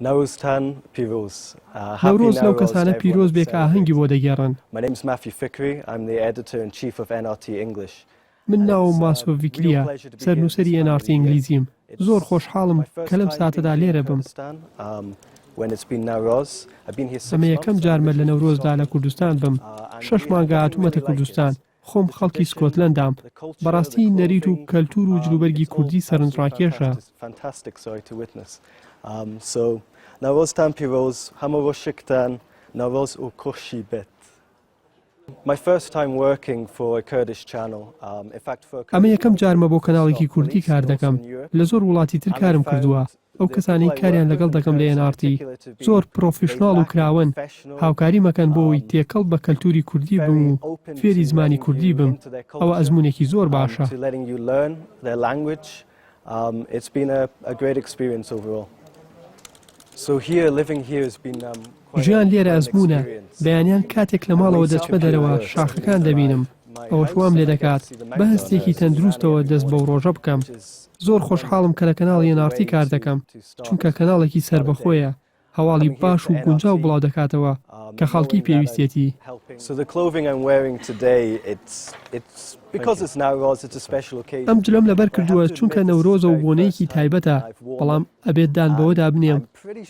نەورۆزتان پیرۆز. نەورۆز لەو کەسانە پیرۆز بێ کە ئاهەنگی بۆ دەگێڕن. من ناوم ماسۆ ڤیکرییە، سەرنووسەری ئێن ئاڕ تی ئینگلیزیم. زۆر خۆشحاڵم کە لەم ساتەدا لێرە بم. ئەمە یەکەم جارمە لە نەورۆزدا لە کوردستان بم. شەش مانگە هاتوومەتە کوردستان. خۆم خەڵکی سکۆتلەندام. بەڕاستی نەریت و کەلتوور و جلوبەرگی کوردی سەرنجڕاکێشە. ئەمە یەکەم جارمە بۆ کەناڵێکی کوردی کار دەکەم. لە زۆر وڵاتی تر کارم کردووە. ئەو کەسانەی کاریان لەگەڵ دەکەم لە ئێن ئاڕ تی زۆر پرۆفیشناڵ و کراوەن، هاوکاریم ئەکەن بۆ ئەوەی تێکەڵ بە کەلتوری کوردی بم و فێری زمانی کوردی بم، ئەوە ئەزموونێکی زۆر باشە. ژیان لێرە ئەزموونە، بەیانیان کاتێک لە ماڵەوە دەچمە دەرەوە شاخەکان دەبینم، ئەوەش وام لێدەکات بە هەستێکی تەندروستەوە دەست بەو ڕۆژە بکەم. زۆر خۆشحاڵم کە لە کەناڵی ئێن ئاڕ تی کار دەکەم، چونکە کەناڵێکی سەربەخۆیە، هەواڵی باش و گونجاو بڵاودەکاتەوە کە خەڵکی پێویستیەتی. ئەم جلەم لەبەر کردووە چونکە نەورۆزە و بۆنەیەکی تایبەتە، بەڵام ئەبێت دان بەوەدا بنێم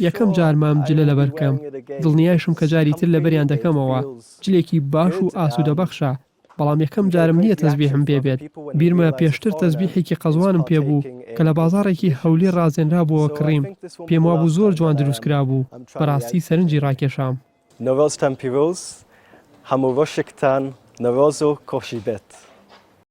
یەکەم جارمە ئەم جلە لەبەر بکەم، دڵنیایشم کە جاری تر لەبەریان دەکەمەوە، جلێکی باش و ئاسوودەبەخشە، بەڵام یەکەم جارم نییە تەزبیحم پێ بێت، بیرمە پێشتر تەزبیحێکی قەزوانم پێ بوو کە لە بازاڕێکی هەولێر ڕازێنرابووەوە کڕیم، پێم وابوو زۆر جوان دروست کرابوو، بەڕاستی سەرنجی ڕاکێشام. نەورۆزتان پیرۆز، هەموو ڕۆژێکتان نەورۆز و خۆشی بێت.